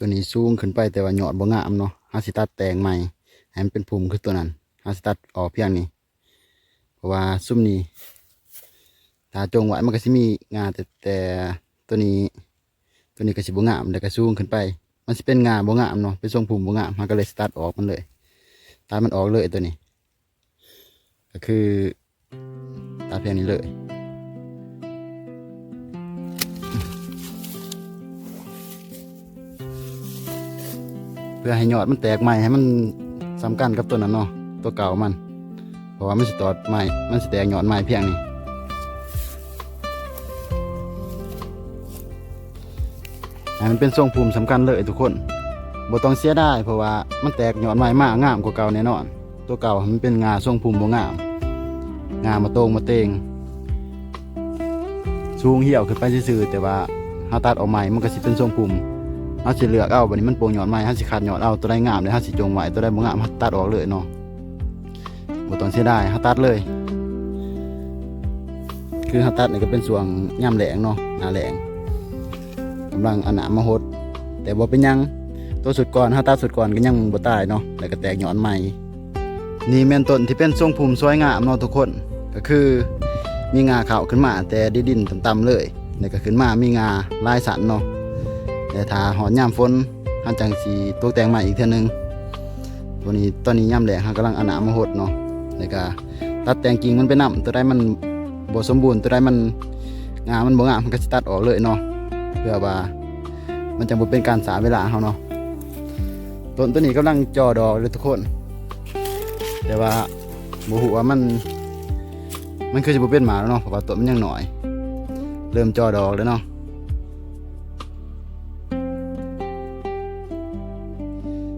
ຕົວນີ້ສູງຂຶ້ນໄປ ແຕ່ວ່າຍອດບໍ່ງາມເນາະ. ເຮົາຊິຕັດແຕ່ງໃໝ່ໃຫ້ມັນເປັນພຸ່ມຄືຕົວນັ້ນ. ເຮົາຊິຕັດອອກພຽງນີ້ ເພາະວ່າຊຸມນີ້ຖ້າຈົ່ງໄວ້ມັນກໍຊິມີງາ ແຕ່ ແຕ່ຕົວນີ້ ຕົວນີ້ກໍຊິບໍ່ງາມ ແລ້ວກໍສູງຂຶ້ນໄປ ມັນຊິເປັນງາບໍ່ງາມເນາະ ເປັນຊົງພຸ່ມບໍ່ງາມ. ເຮົາກໍເລີຍຊິຕັດອອກມັນເລີຍ ຕັດມັນອອກເລີຍຕົວນີ້. ກໍຄືຕັດພຽງນີ້ເລີຍ ເພື່ອໃຫ້ຍອດມັນແຕກໃໝ່ ໃຫ້ມັນສ່ຳກັນກັບຕົວນັ້ນເນາະ ຕົວເກົ່າມັນ ເພາະວ່າມັນຊິຕອດໃໝ່ ມັນຊິແຕກຍອດໃໝ່ພຽງນີ້. ໃຫ້ມັນເປັນຊົງພຸ່ມສ່ຳກັນເລີຍທຸກຄົນ ບໍ່ຕ້ອງເສຍດາຍ ເພາະວ່າມັນແຕກຍອດໃໝ່ມາງາມກວ່າເກົ່າແນ່ນອນ. ຕົວເກົ່າມັນເປັນງາຊົງພຸ່ມບໍ່ງາມ ງາມາໂຕ່ງມາເຕັງ ສູງຫ້ຽວຂຶ້ນໄປຊື່ໆ ແຕ່ວ່າເຮົາຕັດອອກໃໝ່ມັນກໍຊິເປັນຊົງພຸ່ມ. ເຮົາຊິເລືອກເອົາ ບັດນີ້ມັນໂປ່ງຍອດໃໝ່ ເຮົາຊິຄັດຍອດເອົາ ຕົວໃດງາມແລ້ວເຮົາຊິຈົ່ງໄວ້ ຕົວໃດບໍ່ງາມເຮົາຕັດອອກເລີຍເນາະ. ບໍ່ຕ້ອງເສຍດາຍ ເຮົາຕັດເລີຍ. ຄືເຮົາຕັດນີ້ກໍເປັນຊ່ວງຍາມແລ້ງເນາະ ໜ້າແລ້ງ ກຳລັງເອົານ້ຳມາຫົດ ແຕ່ບໍ່ເປັນຫຍັງ ຕົວຊຸດກ່ອນ ເຮົາຕັດຊຸດກ່ອນກໍຍັງບໍ່ຕາຍເນາະ ແລ້ວກໍແຕກຍອດໃໝ່. ນີ້ແມ່ນຕົ້ນທີ່ເປັນຊົງພຸ່ມສວຍງາມເນາະທຸກຄົນ ກໍຄືມີງາເຂົ້າຂຶ້ນມາແຕ່ດິນຕ່ຳໆເລີຍ ແລ້ວກໍຂຶ້ນມາມີງາຫຼາຍຊັ້ນເນາະ. ແຕ່ຖ້າຮອດຍາມຝົນ ເຮົາຈັ່ງຊິຕົກແຕ່ງໃໝ່ອີກເທື່ອໜຶ່ງ. ຕົວນີ້ ຕອນນີ້ຍາມແລ້ງເຮົາກຳລັງເອົານ້ຳມາຫົດເນາະ ແລ້ວກະຕັດແຕ່ງກິ່ງມັນໄປນຳ. ຕົວໃດມັນບໍ່ສົມບູນ ຕົວໃດມັນ ງາມັນບໍ່ງາມ ເຮົາກະຊິຕັດອອກເລີຍເນາະ ເພື່ອວ່າມັນຈັ່ງບໍ່ເປັນການເສຍເວລາເຮົາເນາະ. ຕົ້ນຕົວນີ້ກຳລັງຈ່ອດອກເລີຍທຸກຄົນ ແຕ່ວ່າບໍ່ຮູ້ວ່າມັນ ມັນຄືຊິບໍ່ເປັນໝາກແລ້ວເນາະ ເພາະວ່າຕົ້ນມັນຍັງນ້ອຍ ເລີ່ມຈ່ອດອກແລ້ວເນາະ.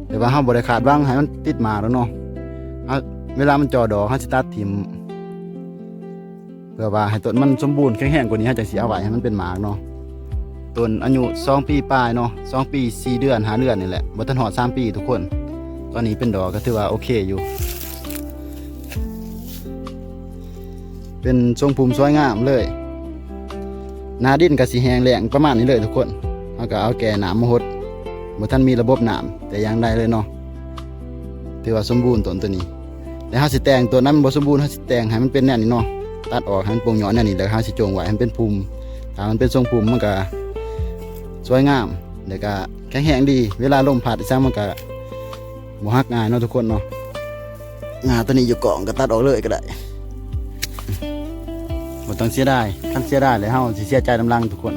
ແຕ່ວ່າເຮົາບໍ່ໄດ້ຄາດຫວັງໃຫ້ມັນຕິດໝາກແລ້ວເນາະ ເຮົາ ເວລາມັນຈ່ອດອກເຮົາຊິຕັດຖິ້ມ ເພື່ອວ່າໃຫ້ຕົ້ນມັນສົມບູນແຂງແຮງກວ່ານີ້ ເຮົາຈັ່ງຊິເອົາໄວ້ໃຫ້ມັນເປັນໝາກເນາະ. ຕົ້ນອາຍຸສອງປີປາຍເນາະ ສອງປີສີ່ເດືອນຫ້າເດືອນນີ້ແຫຼະ ບໍ່ທັນຮອດສາມປີທຸກຄົນ. ຕອນນີ້ເປັນດອກກໍຖືວ່າໂອເຄຢູ່ ເປັນຊົງພຸ່ມສວຍງາມເລີຍ. ໜ້າດິນກໍຊິແຫ້ງແລ້ງປະມານນີ້ເລີຍທຸກຄົນ ເຮົາກໍເອົາແກ່ນ້ຳມາຫົດ ບໍ່ທັນມີລະບົບນ້ຳແຕ່ຢ່າງໃດເລີຍເນາະ. ຖືວ່າສົມບູນຕົ້ນຕົວນີ້ ແລ້ວເຮົາຊິແຕ່ງຕົວນັ້ນບໍ່ສົມບູນ ເຮົາຊິແຕ່ງໃຫ້ມັນເປັນແນວນີ້ເນາະ ຕັດອອກໃຫ້ມັນໂປ່ງຍອດແນວນີ້ ແລ້ວເຮົາຊິຈົ່ງໄວ້ໃຫ້ມັນເປັນພຸ່ມ. ຖ້າມັນເປັນຊົງພຸ່ມມັນກໍສວຍງາມ ແລ້ວກໍແຂງແຮງດີ ເວລາລົມພັດອີ່ຫຍັງມັນກໍບໍ່ຫັກງ່າຍເນາະທຸກຄົນເນາະ. ງາຕົວນີ້ຢູ່ກ້ອງກໍຕັດອອກເລີຍກໍໄດ້ ບໍ່ຕ້ອງເສຍດາຍ. ຄັນເສຍດາຍແລ້ວເຮົາຊິເສຍໃຈນຳຫຼັງທຸກຄົນ.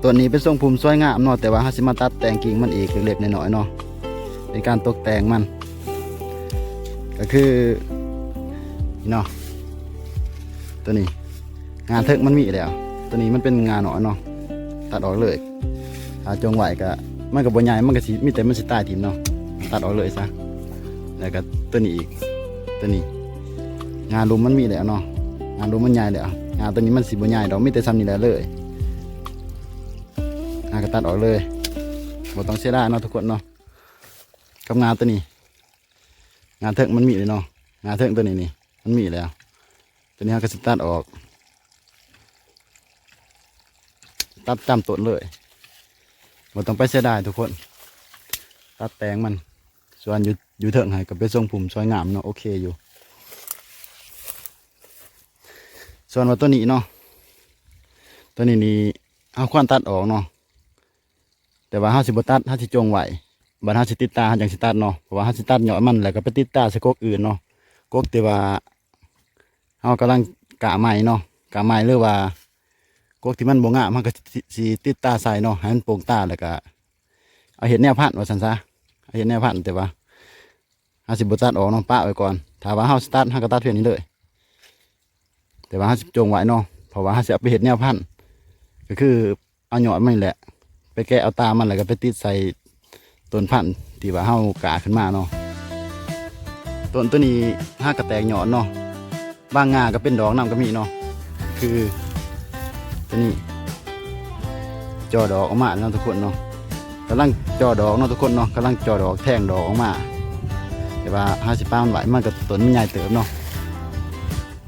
ຕົ້ນນີ້ເປັນຊົງພຸ່ມສວຍງາມເນາະ ແຕ່ວ່າເຮົາຊິມາຕັດແຕ່ງກິ່ງມັນອີກເລັກໆນ້ອຍໆເນາະ ເປັນການຕົກແຕ່ງມັນ ກໍຄືນີ້ເນາະ ຕົວນີ້ ງາເທິງມັນມີແລ້ວ ຕົວນີ້ມັນເປັນງານ້ອຍເນາະ ຕັດອອກເລີຍ. ຖ້າຈົ່ງໄວ້ກໍ ມັນກໍບໍ່ໃຫຍ່ ມັນກໍຊິມີແຕ່ມັນຊິຕາຍຖິ້ມເນາະ ຕັດອອກເລີຍຊະ. ແລ້ວກໍຕົວນີ້ອີກ ຕົວນີ້ ງາລຸ່ມມັນມີແລ້ວເນາະ ງາລຸ່ມມັນໃຫຍ່ແລ້ວ. ງາຕົວນີ້ມັນຊິບໍ່ໃຫຍ່ດອກ ມີແຕ່ສ່ຳນີ້ແຫຼະເລີຍ. ງາກໍຕັດອອກເລີຍ ບໍ່ຕ້ອງເສຍດາຍເນາະທຸກຄົນເນາະ. ກັບງາຕົວນີ້ ງາເທິງມັນມີເລີຍເນາະ ງາເທິງຕົວນີ້ນີ້ ມັນມີແລ້ວ. ຕົວນີ້ເຮົາກໍຊິຕັດອອກ ຕັດຕາມຕົ້ນເລີຍ ບໍ່ຕ້ອງໄປເສຍດາຍທຸກຄົນ ຕັດແຕ່ງມັນ. ສ່ວນຢູ່ ຢູ່ເທິງຫັ້ນກໍເປັນຊົງພຸ່ມສວຍງາມເນາະ ໂອເຄຢູ່. ສ່ວນວ່າຕົວນີ້ເນາະ ຕົວນີ້ນີ້ເຮົາຄວນຕັດອອກເນາະ ແຕ່ວ່າເຮົາຊິບໍ່ຕັດ ເຮົາຊິຈົ່ງໄວ້ ບັດເຮົາຊິຕິດຕາເຮົາຈັ່ງຊິຕັດເນາະ ເພາະວ່າເຮົາຊິຕັດຍອດມັນ ແລ້ວກໍໄປຕິດຕາໃສ່ກົກອື່ນເນາະ ກົກທີ່ວ່າເຮົາກຳລັງກະໃໝ່ເນາະ ກະໃໝ່ ຫຼືວ່າກົກທີ່ມັນບໍ່ງາມ ເຮົາກໍຊິ ຊິຕິດຕາໃສ່ເນາະ ໃຫ້ມັນໂປ່ງຕາ ແລ້ວກໍເອົາເຮັດແນວພັນວ່າຊັ້ນຊະ ເອົາເຮັດແນວພັນ ແຕ່ວ່າ ເຮົາຊິບໍ່ຕັດອອກເນາະ ປະໄວ້ກ່ອນ. ຖ້າວ່າເຮົາຊິຕັດ ເຮົາກໍຕັດພຽງນີ້ເລີຍ ແຕ່ວ່າເຮົາຊິຈົ່ງໄວ້ເນາະ ເພາະວ່າເຮົາຊິເອົາໄປເຮັດແນວພັນ ກໍຄືເອົາຍອດມັນນີ້ແຫຼະ ໄປແກະເອົາຕາມັນ ແລ້ວກໍໄປຕິດໃສ່ຕົ້ນພັນທີ່ວ່າເຮົາກະຂຶ້ນມາເນາະ. ຕົ້ນຕົວນີ້ຫາກະແຕກຍອດເນາະ ບາງງາກໍເປັນດອກນຳກໍມີເນາະ ຄືຕົວນີ້ຈ່ອດອກອອກມາເນາະທຸກຄົນເນາະ ກຳລັງຈ່ອດອກເນາະທຸກຄົນເນາະ ກຳລັງຈ່ອດອກແທງດອກອອກມາ. ແຕ່ວ່າເຮົາຊິປະມັນໄວ້ ມັນກໍຕົ້ນມັນໃຫຍ່ເຕີບເນາະ.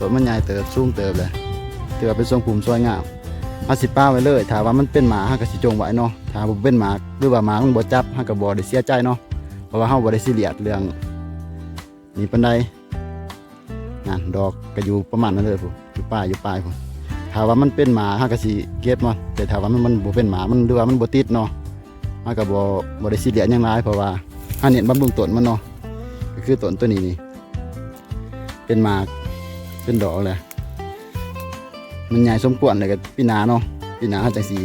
ຕົ້ນມັນໃຫຍ່ເຕີບ ສູງເຕີບແຫຼະ ຖືວ່າເປັນຊົງພູມສວຍງາມ. ເຮົາຊິປະໄວ້ເລີຍ ຖ້າວ່າມັນເປັນໝາກ ເຮົາກໍຊິຈົ່ງໄວ້ເນາະ. ຖ້າບໍ່ເປັນໝາກ ຫຼືວ່າໝາກມັນບໍ່ຈັບ ເຮົາກໍບໍ່ໄດ້ເສຍໃຈເນາະ ເພາະວ່າເຮົາບໍ່ໄດ້ຊີຣຽສເລື່ອງນີ້ປານໃດ. ນັ້ນ ດອກກໍຢູ່ປະມານນັ້ນເລີຍພຸ້ນ ຢູ່ປາຍ ຢູ່ປາຍພຸ້ນ. ຖ້າວ່າມັນເປັນໝາກ ເຮົາກໍຊິເກັບເນາະ ແຕ່ຖ້າວ່າມັນ ມັນບໍ່ເປັນໝາກ ມັນ ຫຼືວ່າມັນບໍ່ຕິດເນາະ ເຮົາກໍບໍ່ ບໍ່ໄດ້ຊີຣຽສຫຍັງຫຼາຍ ເພາະວ່າເຮົາເນັ້ນບຳລຸງຕົ້ນມັນເນາະ. ກໍຄືຕົ້ນໂຕນີ້ນີ້ ເປັນໝາກ ເປັນດອກແລ້ວ ມັນໃຫຍ່ສົມຄວນ ແລ້ວກໍປີໜ້າເນາະ ປີໜ້າເຮົາຈັ່ງຊິ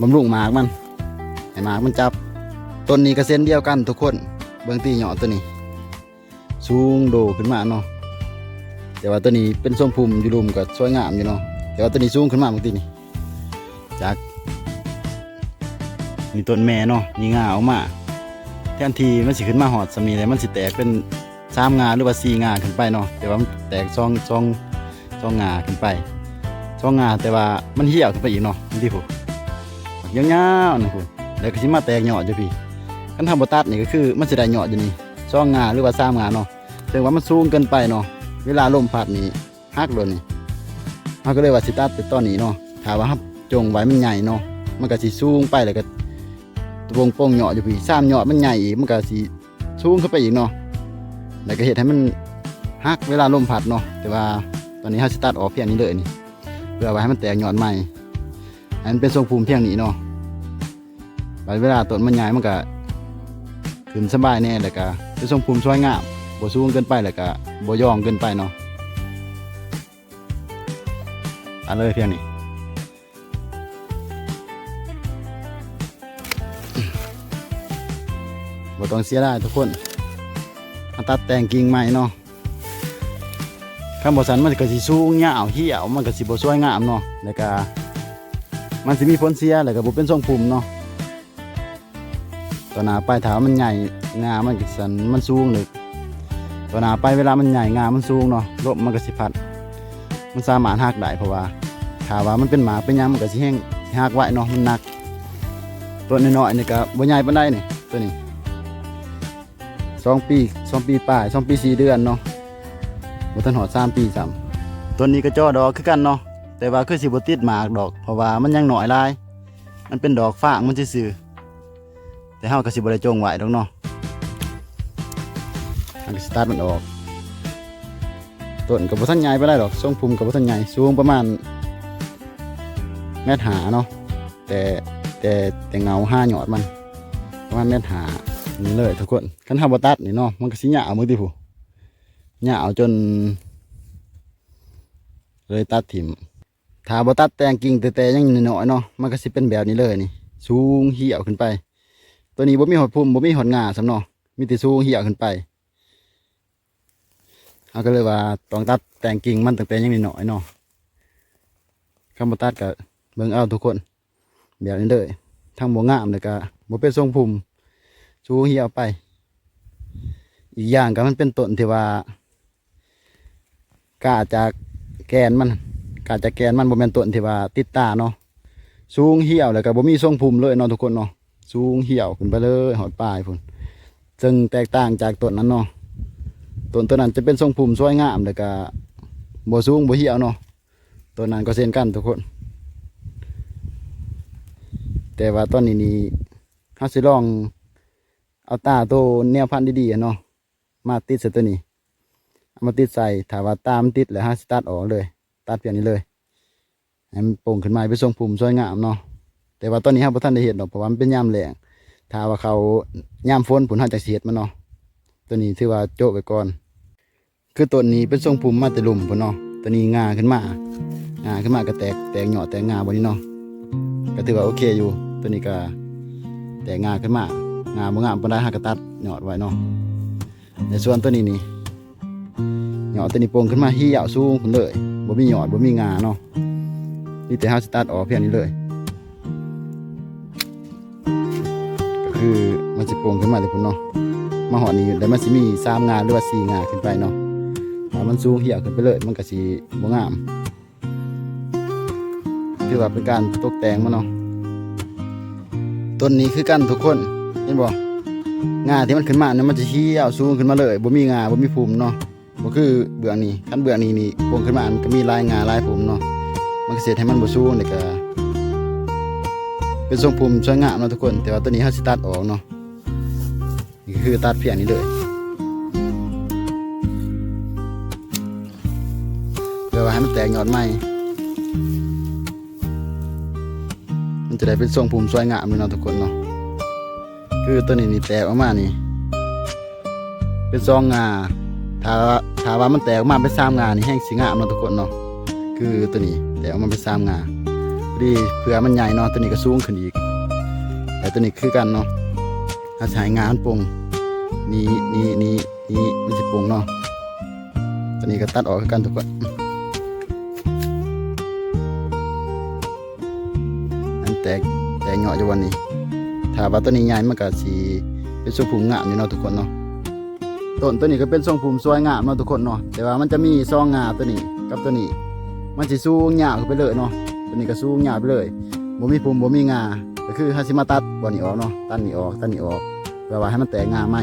ບຳລຸງໝາກມັນ ໃຫ້ໝາກມັນຈັບ. ຕົ້ນນີ້ກໍເຊັ່ນດຽວກັນທຸກຄົນ ເບິ່ງຕິ ຍອດໂຕນີ້ສູງໂດຂຶ້ນມາເນາະ. ແຕ່ວ່າໂຕນີ້ເປັນຊົງພູມຢູ່ລຸ່ມກໍສວຍງາມຢູ່ເນາະ ແຕ່ວ່າໂຕນີ້ສູງຂຶ້ນມາເບິ່ງຕິນີ້ ຈາກນີ້ຕົ້ນແມ່ເນາະ ນີ້ງ່າອອກມາ ແທນທີ່ມັນຊິຂຶ້ນມາຮອດສ່ຳນີ້ແຫຼະ ມັນຊິແຕກເປັນສາມງ່າ ຫຼືວ່າສີ່ງ່າຂຶ້ນໄປເນາະ ແຕ່ວ່າມັນແຕກສອງ ສອງ ສອງງ່າຂຶ້ນໄປ ສອງງ່າ ແຕ່ວ່າມັນຫ່ຽວຂຶ້ນໄປອີກເນາະ. ເບິ່ງຕິພຸ້ນ ຍາວໆນັ້ນພຸ້ນ ແລ້ວກໍຊິມາແຕກຍອດຢູ່ພີ້. ຄັນເຮົາບໍ່ຕັດນີ້ ກໍຄືມັນຊິໄດ້ຍອດຢູ່ນີ້ສອງງ່າ ຫຼືວ່າສາມງ່າເນາະ ເຊິ່ງວ່າມັນສູງເກີນໄປເນາະ ເວລາລົມພັດນີ້ ຫັກໂລດນີ້. ເຮົາກໍເລີຍວ່າຊິຕັດແຕ່ຕອນນີ້ເນາະ ຖ້າວ່າເຮົາຈົ່ງໄວ້ມັນໃຫຍ່ເນາະ ມັນກໍຊິສູງໄປ ແລ້ວກໍໂປ່ງໆຍອດຢູ່ພີ້ ສາມຍອດມັນໃຫຍ່ອີກ ມັນກໍຊິສູງຂຶ້ນໄປອີກເນາະ ແລ້ວກໍເຮັດໃຫ້ມັນຫັກເວລາລົມພັດເນາະ. ແຕ່ວ່າຕອນນີ້ເຮົາຊິຕັດອອກພຽງນີ້ເລີຍນີ້ ເພື່ອວ່າໃຫ້ມັນແຕກຍອດໃໝ່ ໃຫ້ມັນເປັນຊົງພູມພຽງນີ້ເນາະ. ບາດເວລາຕົ້ນມັນໃຫຍ່ ມັນກະຂຶ້ນສະບາຍແດ່ ແລ້ວກະເປັນຊົງພູມສວຍງາມ ບໍ່ສູງເກີນໄປ ແລ້ວກະບໍ່ຢ່ອງເກີນໄປເນາະ. ຕັດເລີຍພຽງນີ້ ບໍ່ຕ້ອງເສຍດາຍທຸກຄົນ ມາຕັດແຕ່ງກິ່ງໃໝ່ເນາະ. ຄັນບໍ່ຊັ້ນມັນກໍຊິສູງຍາວຫ່ຽວ ມັນກໍຊິບໍ່ສວຍງາມເນາະ ແລ້ວກະມັນຊິມີຜົນເສຍ ແລ້ວກະບໍ່ເປັນຊົງພູມເນາະ. ຕໍ່ໜ້າໄປຖ້າວ່າມັນໃຫຍ່ ງ່າມັນກໍຊັ້ນ ມັນສູງເລີຍ ຕໍ່ໜ້າໄປເວລາມັນໃຫຍ່ ງ່າມັນສູງເນາະ ລົມມັນກໍຊິພັດ ມັນສາມາດຫັກໄດ້ ເພາະວ່າຖ້າວ່າມັນເປັນໝາກເປັນຫຍັງ ມັນກໍຊິແຮງ ຊິຫັກໄວເນາະ ມັນໜັກ. ຕົ້ນນ້ອຍໆນີ້ກໍບໍ່ໃຫຍ່ປານໃດນີ້ ໂຕນີ້ ສອງປີ ສອງປີປາຍ ສອງປີສີ່ເດືອນເນາະ ບໍ່ທັນຮອດສາມປີຊ້ຳ. ຕົ້ນນີ້ກໍຈໍ່ດອກຄືກັນເນາະ ແຕ່ວ່າຄືຊິບໍ່ຕິດໝາກດອກ ເພາະວ່າມັນຍັງນ້ອຍຫຼາຍ ມັນເປັນດອກຟາງມັນຊື່ໆ ແຕ່ເຮົາກໍຊິບໍ່ໄດ້ຈົ່ງໄວ້ດອກເນາະ ເຮົາກໍຊິຕັດມັນອອກ. ຕົ້ນກໍບໍ່ທັນໃຫຍ່ປານໃດດອກ ຊົງພູມກໍບໍ່ທັນໃຫຍ່ ສູງປະມານແມັດຫ້າເນາະ ແຕ່ ແຕ່ ແຕ່ເຫງົາຫາຍອດມັນປະມານແມັດຫ້ານີ້ເລີຍທຸກຄົນ. ຄັນເຮົາບໍ່ຕັດນີ້ເນາະ ມັນກໍຊິຍາວ ເບິ່ງຕິພຸ້ນ ຍາວຈົນເລີຍຕັດຖິ້ມ. ຖ້າບໍ່ຕັດແຕ່ງກິ່ງແຕ່ ແຕ່ຍັງນ້ອຍໆເນາະ ມັນກໍຊິເປັນແບບນີ້ເລີຍນີ້ ສູງຫ່ຽວຂຶ້ນໄປ. ໂຕນີ້ບໍ່ມີຮອດພຸ່ມ ບໍ່ມີຮອດງ່າຊ້ຳເນາະ ມີແຕ່ສູງຫ່ຽວຂຶ້ນໄປ. ເຮົາກໍເລີຍວ່າຕ້ອງຕັດແຕ່ງກິ່ງມັນຕັ້ງແຕ່ຍັງນ້ອຍໆເນາະ. ຄັນບໍ່ຕັດກໍເບິ່ງເອົາທຸກຄົນ ແບບນີ້ເລີຍ ທັງບໍ່ງາມ ແລ້ວກໍບໍ່ເປັນຊົງພູມ ສູງຫ່ຽວໄປ. ອີກຢ່າງກໍມັນເປັນຕົ້ນທີ່ວ່າ ກ້າຈາກແກ່ນມັນ ກ້າຈາກແກ່ນມັນ ບໍ່ແມ່ນຕົ້ນທີ່ວ່າຕິດຕາເນາະ ສູງຫ່ຽວ ແລ້ວກໍບໍ່ມີຊົງພຸ່ມເລີຍເນາະທຸກຄົນເນາະ. ສູງຫ່ຽວຂຶ້ນໄປເລີຍຮອດປາຍພຸ້ນ ເຊິ່ງແຕກຕ່າງຈາກຕົ້ນນັ້ນເນາະ. ຕົ້ນ ຕົ້ນນັ້ນຈະເປັນຊົງພຸ່ມສວຍງາມ ແລ້ວກະບໍ່ສູງບໍ່ຫ່ຽວເນາະ. ຕົ້ນນັ້ນກໍເຊັ່ນກັນທຸກຄົນ ແຕ່ວ່າຕອນນີ້ນີ້ ເຮົາຊິລອງເອົາຕາໂຕແນວພັນດີໆເນາະ ມາຕິດໃສ່ໂຕນີ້ ເອົາມາຕິດໃສ່ ຖ້າວ່າຕາມັນຕິດແລ້ວ ເຮົາຊິຕັດອອກເລີຍ ຕັດພຽງນີ້ເລີຍ ໃຫ້ມັນໂປ່ງຂຶ້ນມາເປັນຊົງພຸ່ມສວຍງາມເນາະ. ແຕ່ວ່າຕອນນີ້ເຮົາບໍ່ທັນໄດ້ເຮັດດອກ ເພາະວ່າມັນເປັນຍາມແລ້ງ ຖ້າວ່າເຂົ້າຍາມຝົນພຸ້ນ ເຮົາຈັ່ງຊິເຮັດມັນເນາະ. ໂຕນີ້ຖືວ່າໂຈະໄວ້ກ່ອນ ຄືຕົ້ນນີ້ເປັນຊົງພຸ່ມມາແຕ່ລຸ່ມພຸ້ນເນາະ ໂຕນີ້ງ່າຂຶ້ນມາ ງ່າຂຶ້ນມາກໍແຕກ ແຕກຍອດແຕກງ່າບໍ່ນີ້ເນາະ ກໍຖືວ່າໂອເຄຢູ່. ໂຕນີ້ກໍແຕກງ່າຂຶ້ນມາ ງ່າບໍ່ງາມປານໃດ ເຮົາກໍຕັດຍອດໄວ້ເນາະ. ໃນສ່ວນຕົວນີ້ນີ້ ຍອດຕົວນີ້ໂປ່ງຂຶ້ນມາຫ່ຽວສູງພຸ້ນເລີຍ ບໍ່ມີຍອດ ບໍ່ມີງ່າເນາະ. ມີແຕ່ເຮົາຊິຕັດອອກພຽງນີ້ເລີຍ ກໍຄືມັນຊິໂປ່ງຂຶ້ນມາແຕ່ພຸ້ນເນາະ ມາຮອດນີ້ ແລ້ວມັນຊິມີສາມງ່າ ຫຼືວ່າສີ່ງ່າຂຶ້ນໄປເນາະ. ຖ້າມັນສູງຫ່ຽວຂຶ້ນໄປເລີຍ ມັນກໍຊິບໍ່ງາມ. ຖືວ່າເປັນການຕົກແຕ່ງມັນເນາະ. ຕົ້ນນີ້ຄືກັນທຸກຄົນ ເຫັນບໍ່? ງ່າທີ່ມັນຂຶ້ນມານີ້ ມັນຈະຫ່ຽວສູງຂຶ້ນມາເລີຍ ບໍ່ມີງ່າ ບໍ່ມີພຸ່ມເນາະ. ບໍ່ຄືເບື້ອງນີ້. ຄັນເບື້ອງນີ້ນີ້ປົງຂຶ້ນມາ ມັນກໍມີຫຼາຍງ່າຫຼາຍພຸ່ມເນາະ, ມັນກໍຊິເຮັດໃຫ້ມັນບໍ່ສູງ ແລ້ວກໍເປັນຊົງພຸ່ມສວຍງາມເນາະທຸກຄົນ. ແຕ່ວ່າຕົວນີ້ເຮົາຊິຕັດອອກເນາະ. ນີ້ຄືຕັດພຽງນີ້ເລີຍ ເພື່ອວ່າໃຫ້ມັນແຕກຍອດໃໝ່ ມັນຈະໄດ້ເປັນຊົງພຸ່ມສວຍງາມເລີຍເນາະທຸກຄົນເນາະ. ຄືຕົວນີ້ນີ້ແຕກອອກມານີ້ເປັນສອງງ່າ, ຖ້າ ຖ້າວ່າມັນແຕກອອກມາເປັນສາມງ່ານີ້ແຮ່ງຊິງາມເນາະທຸກຄົນເນາະ. ຄືຕົວນີ້ແຕກອອກມາເປັນສາມງ່າ ພໍດີເພື່ອມັນໃຫຍ່ເນາະ, ຕົວນີ້ກໍສູງຂຶ້ນອີກ. ແຕ່ຕົວນີ້ຄືກັນເນາະ, ເຮົາຊິໃຫ້ງ່າມັນປົງ ນີ້ ນີ້ ນີ້ ນີ້ ມັນຊິປົງເນາະ. ຕົວນີ້ກໍຕັດອອກຄືກັນທຸກຄົນ. ອັນແຕກ ແຕກເຍາະຢູ່ບ່ອນນີ້. ຖ້າວ່າຕົວນີ້ໃຫຍ່ ມັນກໍຊິເປັນຊົງພຸ່ມງາມຢູ່ເນາະທຸກຄົນເນາະ. ຕົ້ນຕົວນີ້ກໍເປັນຊົງພຸ່ມສວຍງາມເນາະທຸກຄົນເນາະ, ແຕ່ວ່າມັນຈະມີສອງງ່າ ຕົວນີ້ກັບຕົວນີ້ ມັນຊິສູງຍາວຂຶ້ນໄປເລີຍເນາະ. ຕົວນີ້ກໍສູງຍາວໄປເລີຍ ບໍ່ມີພຸ່ມ ບໍ່ມີງ່າ. ກໍຄືເຮົາຊິມາຕັດບ່ອນນີ້ອອກເນາະ, ຕັດນີ້ອອກ ຕັດນີ້ອອກ ເພື່ອວ່າໃຫ້ມັນແຕກງ່າໃໝ່.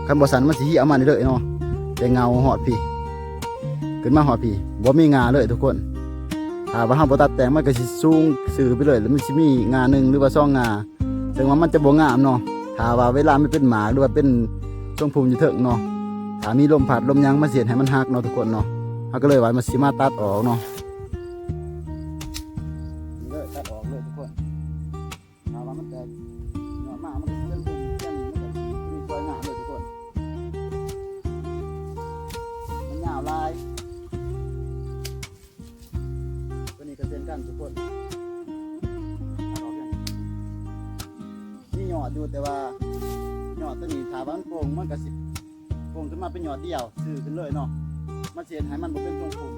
ຄັນບໍ່ຊັ້ນມັນຊິເຫຍອອກມາເລື້ອຍໆເນາະ, ແຕ່ເຫງົາຮອດພີ້ ຂຶ້ນມາຮອດພີ້ ບໍ່ມີງ່າເລີຍທຸກຄົນ. ຖ້າວ່າເຮົາບໍ່ຕັດແຕ່ງ ມັນກໍຊິສູງຊື່ໄປເລີຍ ແລ້ວມັນຊິມີງ່າໜຶ່ງ ຫຼືວ່າສອງງ່າ ເຊິ່ງວ່າມັນຈະບໍ່ງາມເນາະ. ຖ້າວ່າເວລາມັນເປັນໝາກ ຫຼືວ່າເປັນຊົງພຸ່ມຢູ່ເທິງເນາະ, ຖ້າມີລົມພັດລົມຫຍັງ ມັນຊິເຮັດໃຫ້ມັນຫັກເນາະທຸກຄົນເນາະ. ເຮົາກໍເລີຍວ່າມັນຊິມາຕັດອອກເນາະ, ນີ້ເລີຍ ຕັດອອກເລີຍທຸກຄົນ. ຖ້າວ່າມັນແຕກຍອດມາ ມັນກໍຊິເປັນຕົ້ນແບບນີ້ ມັນກໍຊິມີສວຍງາມເລີຍທຸກຄົນ. ມັນຍາວຫຼາຍ. ຕົວນີ້ກໍເຊັ່ນກັນທຸກຄົນ, ມີຍອດຢູ່ ແຕ່ວ່າຍອດຕົວນີ້ ຖ້າວ່າມັນໂປ່ງ ມັນກໍຊິໂປ່ງຂຶ້ນມາເປັນຍອດດຽວ ຊື່ຂຶ້ນເລີຍເນາະ. ມັນຊິເຮັດໃຫ້ມັນບໍ່ເປັນຊົງພຸ່ມ.